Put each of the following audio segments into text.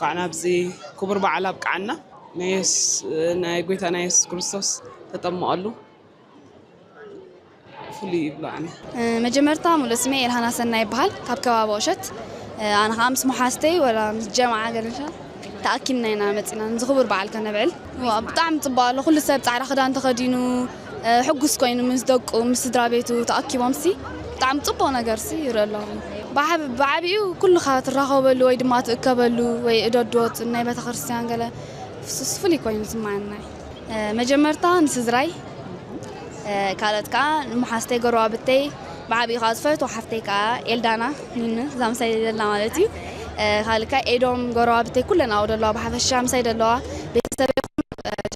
እንኳዕ ናብዚ ክቡር በዓል ኣብቅዓና። ናይ የሱስ፣ ናይ ጎይታና የሱስ ክርስቶስ ተጠመቐሉ ፍሉይ ይብሎ ኣነ። መጀመርታ ሙሉእ ስመይ ኤልሃና ሰናይ ይበሃል። ካብ ከባቢ ኦሸት። ኣነ ከዓ ምስ መሓዝተይ ወላ ምስ ጀምዓ ገለሻ ተኣኪብና ኢና መፂና ነዚ ክቡር በዓል ከነብዕል። ዋ፣ ብጣዕሚ ፅቡቅ ኣሎ። ኩሉ ሰብ ፃዕዳ ክዳን ተኸዲኑ ሕጉስ ኮይኑ ምስ ደቁ ምስ ስድራ ቤቱ ተኣኪቦም ሲ ብጣዕሚ ፅቡቅ ነገር ሲ ይርኢ ኣለኹ። ብዓብ- ብዓቢኡ ኩልኻ ትራኸበሉ ወይ ድማ ትእከበሉ ወይ እደድወፅ ናይ ቤተክርስትያን ገለ ፍሱስ ፍሉይ ኮይኑ ዝስማዓና እዩ። መጀመርታ ንስድራይ፣ ካልኦት ከዓ ንመሓዝተይ፣ ጎረባብተይ፣ ብዓቢኡ ከዓ ዝፈትዋ ሓፍተይ ከዓ ኤልዳና ኒኑ እዛ ምሳይ ዘላ ማለት እዩ። ካልእ ከዓ ኤዶም፣ ጎረባብተይ ኩለን ኣብኡ ዘለዋ ብሓፈሻ ምሳይ ዘለዋ ቤተሰበይ፣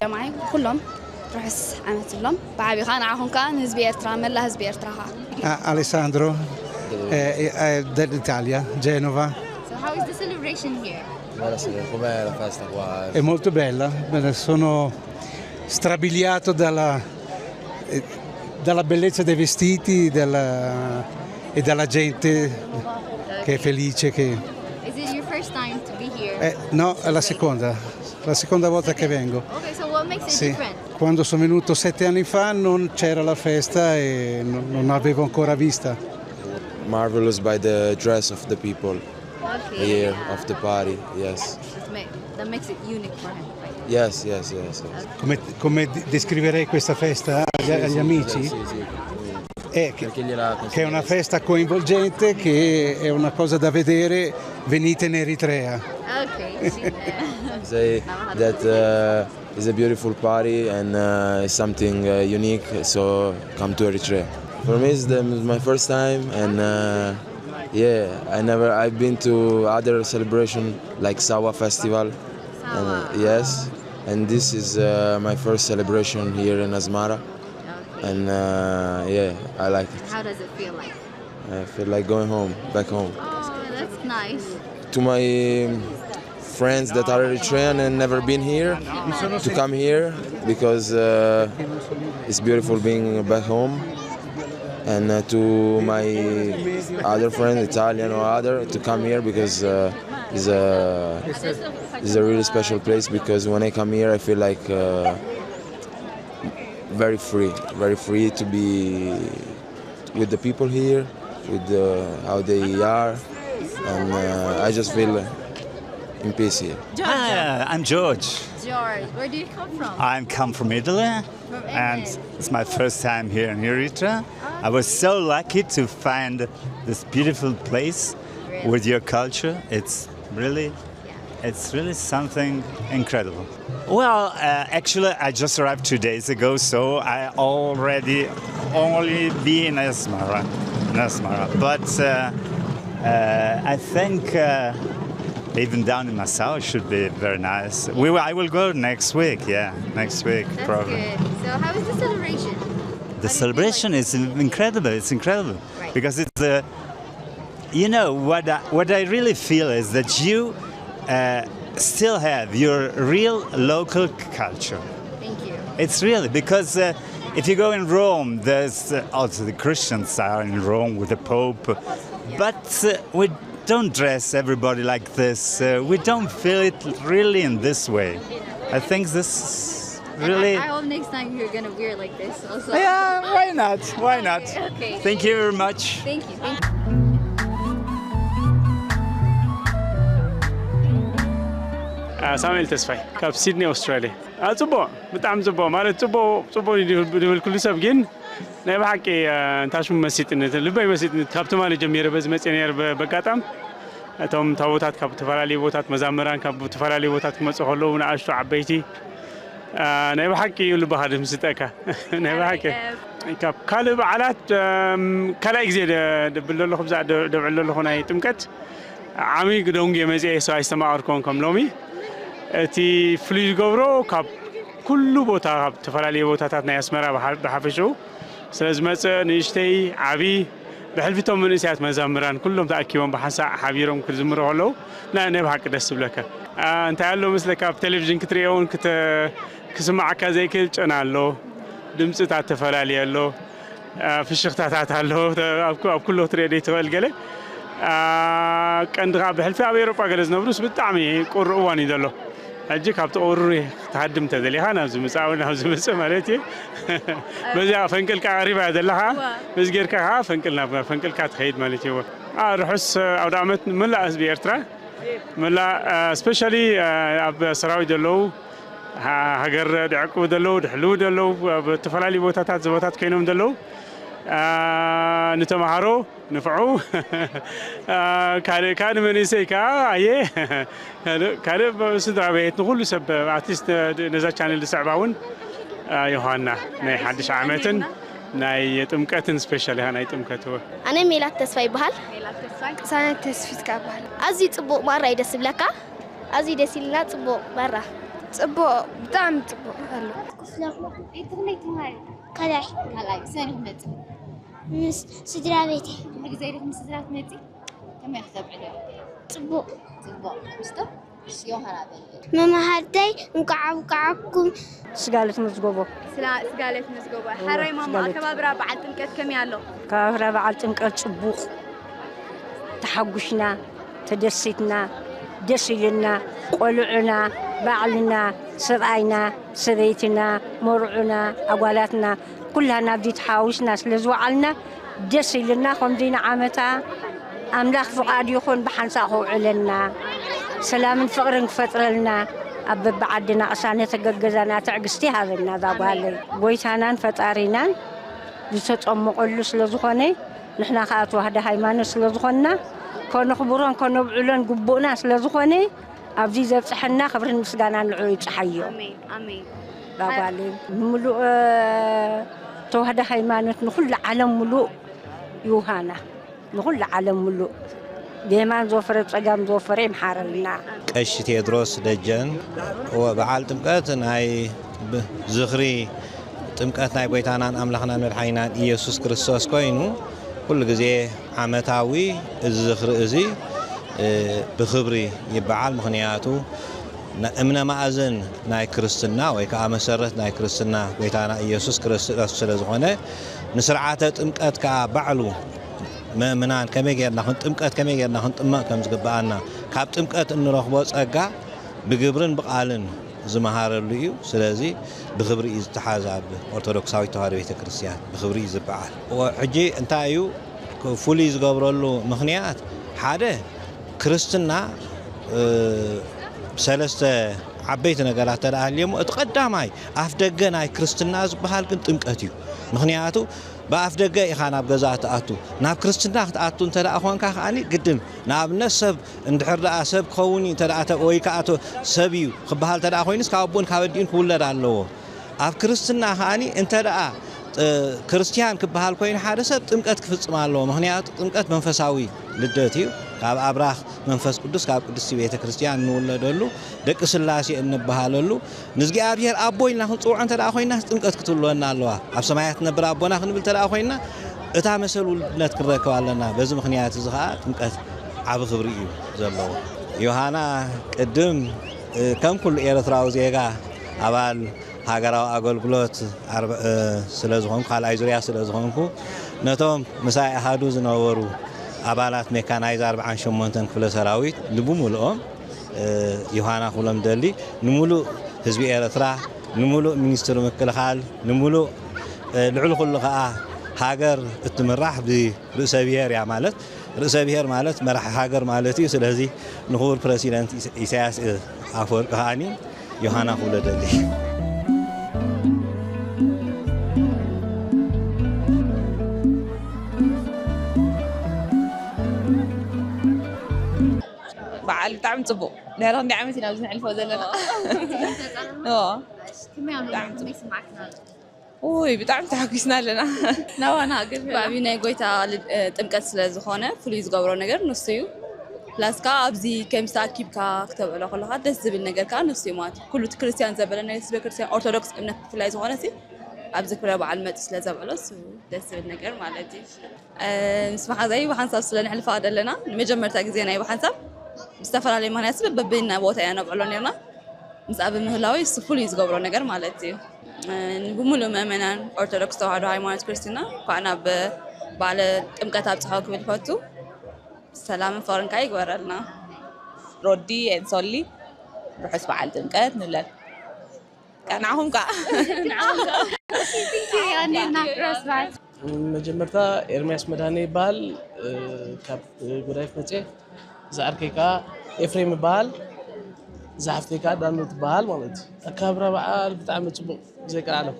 ጀማዓይ ኩሎም ርሑስ ዓመት ይብሎም። ብዓቢኡ ከዓ ንዓኹም ከዓ ንህዝቢ ኤርትራ፣ መላእ ህዝቢ ኤርትራ ከዓ። Ah, Alessandro, eh, eh, dell'Italia, Genova. So how is the celebration here? Buonasera, com'è la festa qua? È molto bella, me ne sono strabiliato dalla, eh, dalla bellezza dei vestiti della- e dalla gente che è felice. Che... Is it your first time to be here? Eh, no, è la seconda, la seconda volta che vengo. Okay, so what makes it Sì. Different? Quando sono venuto sette anni fa non c'era la festa e non, non l'avevo ancora vista. Marvelous by the dress of the people Okay. Here, of the party, yes. That ma- that makes it unique for him. Yes, yes, yes, yes. Come, come de- descriverei questa festa agli, agli amici? Sì, sì. Eh, che, Perché gliela che è una festa coinvolgente, che è una cosa da vedere, venite in Eritrea. Okay. Say that uh, it's a beautiful party and uh, it's something uh, unique, so come to Eritrea. For me, it's the, my first time, and uh, yeah, I never, I've been to other celebration like Sawa Festival, and, yes, and this is uh, my first celebration here in Asmara, and uh, yeah, I like it. How does it feel like? I feel like going home, back home. Oh, that's nice. To my friends that are Eritrean and never been here, to come here because uh, it's beautiful being back home, and uh, to my other friends, Italian or other, to come here because uh, it's a it's a really special place, because when I come here I feel like uh, very free, very free to be with the people here, with the, how they are, and uh, I just feel in peace here. Hi, I'm George. George, where do you come from? I come from Italy, From and England. It's my first time here in Eritrea. I was so lucky to find this beautiful place with your culture. It's really, it's really something incredible. Well, uh, actually, I just arrived two days ago, so I already only be in Asmara, in Asmara. But uh, uh, I think uh, even down in Massawa should be very nice. We, will- I will go next week. Yeah, next week That's probably. Good. So how is the celebration? The celebration is incredible. It's incredible Right. Because it's the, you know what I, what I really feel is that you uh, still have your real local culture. Thank you. It's really because uh, if you go in Rome, there's uh, also the Christians are in Rome with the Pope, but uh, we don't dress everybody like this. Uh, we don't feel it really in this way. I think this is really. I, I hope next time you're gonna wear like this also. Yeah, why not? Why not? Okay. Thank you very much. Thank you. Thank you. ሳሙኤል ተስፋይ ካብ ሲድኒ ኣውስትራልያ። ጽቡቕ፣ ብጣዕሚ ጽቡቕ ማለት ጽቡቕ ጽቡቕ ድብል ኩሉ ሰብ ግን ናይ ብሓቂ እንታሽሙ መሲጥኒ፣ ልበይ መሲጥኒ። ካብ ትማሊ ጀሚረ በዚ መፅእ ነይር በጋጣም እቶም ታቦታት ካብ ዝተፈላለዩ ቦታት መዛምራን ካብ ዝተፈላለዩ ቦታት ክመፁ ከለዉ ንኣሽቱ ዓበይቲ ናይ ብሓቂ እዩ ልብኻ ድምስጠካ። ናይ ብሓቂ ካብ ካልእ በዓላት ካልኣይ ግዜ ደብል ዘለኹ ብዛ ደብዕል ዘለኹ ናይ ጥምቀት ዓሚ ግደንጉ የመፅአ ሰው ኣይስተማቐርኮን ከም ሎሚ እቲ ፍሉይ ዝገብሮ ካብ ኩሉ ቦታ ካብ ዝተፈላለዩ ቦታታት ናይ ኣስመራ ብሓፈሽኡ ስለ ዝመፀ ንእሽተይ ዓብዪ ብሕልፊቶም መንእሰያት መዛምራን ኩሎም ተኣኪቦም ብሓንሳእ ሓቢሮም ክዝምሩ ከለዉ ናይ ናይ ብሓቂ ደስ ዝብለካ እንታይ ኣሎ መስለካ ኣብ ቴሌቪዥን ክትሪኦ እውን ክስማዓካ ዘይክእል ጨና ኣሎ ድምፅታት ተፈላለየ ኣሎ ፍሽኽታታት ኣሎ ኣብ ኩሎ ክትሪኦ ዘይትኽእል ገለ ቀንዲ ከዓ ብሕልፊ ኣብ ኤውሮጳ ገለ ዝነብሩስ ብጣዕሚ ቁሩብ እዋን እዩ ዘሎ። ሕጂ ካብቲ ቁሩብ ክትሃድም እንተደሊኻ ናብዚ ምፃእ ወይ ናብዚ ምፅእ ማለት እዩ። በዚኣ ፈንቅልካ ቀሪባ እያ ዘለኻ። በዚ ጌርካ ከዓ ፈንቅል ናብ ፈንቅልካ ትኸይድ ማለት እዩ። ርሑስ ኣውደ ዓመት ንመላእ ህዝቢ ኤርትራ፣ መላእ ስፔሻሊ ኣብ ሰራዊት ዘለዉ፣ ሃገር ድዕቅቡ ዘለዉ፣ ድሕልዉ ዘለዉ፣ ኣብ ዝተፈላለዩ ቦታታት ዞባታት ኮይኖም ዘለዉ፣ ንተምሃሮ ንፍዑ። ካልእ ከዓ ንመንእሰይ ከዓ ኣየ ካልእ ስድራ ቤት ንኩሉ ሰብ ኣርቲስት ነዛ ቻነል ዝስዕባ እውን ዮሃና ናይ ሓድሽ ዓመትን ናይ ጥምቀትን ስፔሻል ኢኻ ናይ ጥምቀት እወ። ኣነ ሜላት ተስፋ ይበሃል። ቅሳነት ተስፊት ካብ በሃል። ኣዝዩ ጽቡቕ ማራ እዩ ደስ ዝብለካ። ኣዝዩ ደስ ኢልና ጽቡቕ ማራ። ጽቡቕ ብጣዕሚ ጽቡቕ ኣሎ። ክፍለ ካልኣይ ካልኣይ ሰኒ ክመጽእ ምስ ስድራ ቤተይ። ኩሉ ግዜ ዲኹም ስድራ ትመጺ? ከመይ ክተብዕልዮ? ጽቡቕ። ጽቡቕ። ምስቶ? ዮሃና በል። መማህርተይ እንቋዕ ኣብቃዓኩም። ስጋለት መዝገቦ። ስላ- ስጋለት መዝገቦ። ሓራይ ማማ፣ ስጋለት። ኣከባብራ በዓል ጥምቀት ከመይ ኣሎ? ኣከባብራ በዓል ጥምቀት ጽቡቕ። ተሓጉሽና፣ ተደሲትና፣ ደስ ኢልና፣ ቆልዑና፣ ባዕልና፣ ሰብኣይና፣ ሰበይትና፣ መርዑና፣ ኣጓላትና፣ ኩላና ኣብዚ ተሓዋዊስና ስለ ዝወዓልና ደስ ኢልና። ከምዚ ንዓመታ ኣምላኽ ፍቓድ ይኹን ብሓንሳእ ከውዕለና፣ ሰላምን ፍቕርን ክፈጥረልና፣ ኣብ በብዓድና ቅሳነተ ገገዛና ትዕግስቲ ሃበና። እዛ ጓለይ ጎይታናን ፈጣሪናን ዝተጸመቐሉ ስለ ዝኾነ፣ ንሕና ከኣ ተዋህዶ ሃይማኖት ስለ ዝኾንና፣ ከነኽብሮን ከነብዕሎን ግቡእና ስለ ዝኾነ፣ ኣብዚ ዘብጽሐና ክብርን ምስጋናን ንዕኡ ይብጽሓዮ። ኣሜን፣ ኣሜን። እዛ ጓለይ ንምሉእ ተዋህዶ ሃይማኖት ንኹሉ ዓለም ምሉእ ይውሃና። ንኹሉ ዓለም ምሉእ ብየማን ዝወፈረ ብጸጋም ዝወፈረ ይምሓረልና። ቀሺ ቴድሮስ ደጀን። እወ፣ በዓል ጥምቀት ናይ ብ- ዝኽሪ ጥምቀት ናይ ጎይታናን ኣምላኽናን መድሓኒናን ኢየሱስ ክርስቶስ ኮይኑ፣ ኩሉ ግዜ ዓመታዊ እዚ ዝኽሪ እዚ፣ እ፣ ብኽብሪ ይበዓል። ምኽንያቱ፣ ና- እምነ ማእዝን ናይ ክርስትና ወይ ከዓ መሰረት ናይ ክርስትና ጎይታና ኢየሱስ ክርስቶስ ስለ ዝኾነ፣ ንስርዓተ ጥምቀት ከዓ ባዕሉ መእምናን ከመይ ጌርና ክን- ጥምቀት ከመይ ጌርና ክንጥመቕ ከም ዝግብኣና፣ ካብ ጥምቀት እንረኽቦ ጸጋ ብግብርን ብቓልን ዝመሃረሉ እዩ። ስለዚ ብኽብሪ እዩ ዝተሓዝ፣ ኣብ ኦርቶዶክሳዊት ተዋህዶ ቤተ ክርስቲያን ብኽብሪ እዩ ዝበዓል። ወ- ሕጂ እንታይ እዩ ክ- ፍሉይ ዝገብረሉ ምኽንያት? ሓደ ክርስትና፣ እ፣ ሰለስተ ዓበይቲ ነገራት ተደኣ ሃልየሞ፣ እቲ ቀዳማይ ኣፍ ደገ ናይ ክርስትና ዝበሃል ግን ጥምቀት እዩ። ምኽንያቱ ብኣፍ ደገ ኢኻ ናብ ገዛ ትኣቱ። ናብ ክርስትና ክትኣቱ እንተ ደኣ ኾንካ ከኣኒ ግድን፣ ንኣብነት ሰብ እንድሕር ደኣ ሰብ ክኸውን እዩ እንተ ደኣ ተ- ወይ ከኣ ተ- ሰብ እዩ ክበሃል እንተ ደኣ ኮይኑስ ካብ ኣቦን ካብ ኣዲኡን ክውለድ ኣለዎ። ኣብ ክርስትና ከኣኒ እንተ ደኣ ጥ- ክርስትያን ክበሃል ኮይኑ ሓደ ሰብ ጥምቀት ክፍጽም ኣለዎ። ምኽንያቱ ጥምቀት መንፈሳዊ ልደት እዩ። ካብ ኣብራኽ መንፈስ ቅዱስ ካብ ቅድስቲ ቤተ ክርስቲያን እንውለደሉ ደቂ ስላሴ እንበሃለሉ ንእግዚኣብሔር ኣቦ ኢልና ክንጽውዖ እንተ ደኣ ኮይና ጥምቀት ክትህልወና ኣለዋ። ኣብ ሰማያት ትነብር ኣቦና ክንብል እንተ ደኣ ኮይና እታ መሰል ውልድነት ክንረክብ ኣለና። በዚ ምኽንያት እዚ ኸኣ ጥምቀት ዓቢ ክብሪ እዩ ዘለዎ። ዮሃና ቅድም እ፣ ከም ኩሉ ኤርትራዊ ዜጋ ኣባል ሃገራዊ ኣገልግሎት ኣርባ- እ፣ ስለ ዝኾንኩ፣ ካልኣይ ዙርያ ስለ ዝኾንኩ፣ ነቶም ምሳይ ኣሃዱ ዝነበሩ ኣባላት ሜካናይዝ ኣርብዓን ሸሞንተን ክፍለ ሰራዊት ንብምልኦም፣ እ፣ ዮሃና ክብሎም ደሊ፣ ንምሉእ ህዝቢ ኤርትራ፣ ንምሉእ ሚኒስትሪ ምክልኻል፣ ንምሉእ፣ እ፣ ልዕሊ ኩሉ ኸኣ ሃገር እትምራሕ ብርእሰ ብሔር እያ። ማለት ርእሰ ብሔር ማለት መራሒ ሃገር ማለት እዩ። ስለዚ ንክቡር ፕረሲደንት ኢሳ- ኢሳያስ ኣፈወርቂ ከኣኒ ዮሃና ክብሎ ደሊ። በዓል ብጣዕሚ ጽቡቕ። ድሕሪ ክንደይ ዓመት ኢና ኣብዚ ነሕልፎ ዘለና? እዎ። ብጣዕሚ ጽቡቕ። ውይ ብጣዕሚ ተሓጒስና ኣለና። ናባና ሃገር ብዓቢ ናይ ጎይታ ልድ- እ፣ ጥምቀት ስለ ዝኾነ ፍሉይ ዝገብሮ ነገር ንሱ እዩ። ፕላስ ከዓ ኣብዚ ከምዚ ተኣኪብካ ክተብዕሎ ከለኻ ደስ ዝብል ነገር ከዓ ንሱ እዩ ማለት እዩ። ኩሉ እቲ ክርስቲያን ዘበለ ናይ ህዝበ ክርስቲያን ኦርቶዶክስ እምነት ብፍላይ ዝኾነ ሲ ኣብዚ ክብረ በዓል መፂ ስለ ዘብዕሎ እሱ ደስ ዝብል ነገር ማለት እዩ። እ፣ ምስ መሓዛይ ብሓንሳብ ስለ ንሕልፋ ዘለና ንመጀመርታ ግዜ ናይ ብሓንሳብ ብዝተፈላለየ ምኽንያት ሲ በበይና ቦታ ኢና ነብዕሎ ነርና። ምስኣ ብምህላወይ እሱ ፍሉይ ዝገብሮ ነገር ማለት እዩ። እ፣ ንብሙሉእ ምእመናን ኦርቶዶክስ ተዋህዶ ሃይማኖት ክርስትና እንኳዕ ናብ በዓለ ጥምቀት ኣብፀሐ ክብል ይፈቱ። ሰላምን ፍቕርን ከዓ ይግበረልና። ሮዲ ኤንሶሊ ርሑስ በዓል ጥምቀት ንብለል። ከ ንዓኹም ከዓ ያኔና ራስ በዓል መጀመርታ ኤርሚያስ መድሃኔ ይበሃል። ካብ ጉዳይፍ መፅየ። ዝዓርከይ ከዓ ኤፍሬም ይበሃል። ዝሓፍተይ ከዓ ዳኑ ትበሃል ማለት እዩ። ኣከባብራ በዓል ብጣዕሚ ፅቡቕ፣ ዘይቀልዓለም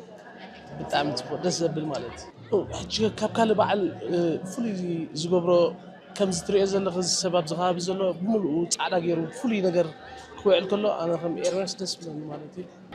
ብጣዕሚ ፅቡቕ፣ ደስ ዘብል ማለት እዩ። ሕጂ ካብ ካልእ በዓል ፍሉይ ዝገብሮ፣ ከምዚ ትሪኦ ዘለኺ፣ እዚ ሰብ ኣብዚ ከባቢ ዘሎ ብምሉኡ ፃዕዳ ገይሩ ፍሉይ ነገር ክውዕል ከሎ ኣነ ከም ኤርሚያስ ደስ ብለኒ ማለት እዩ።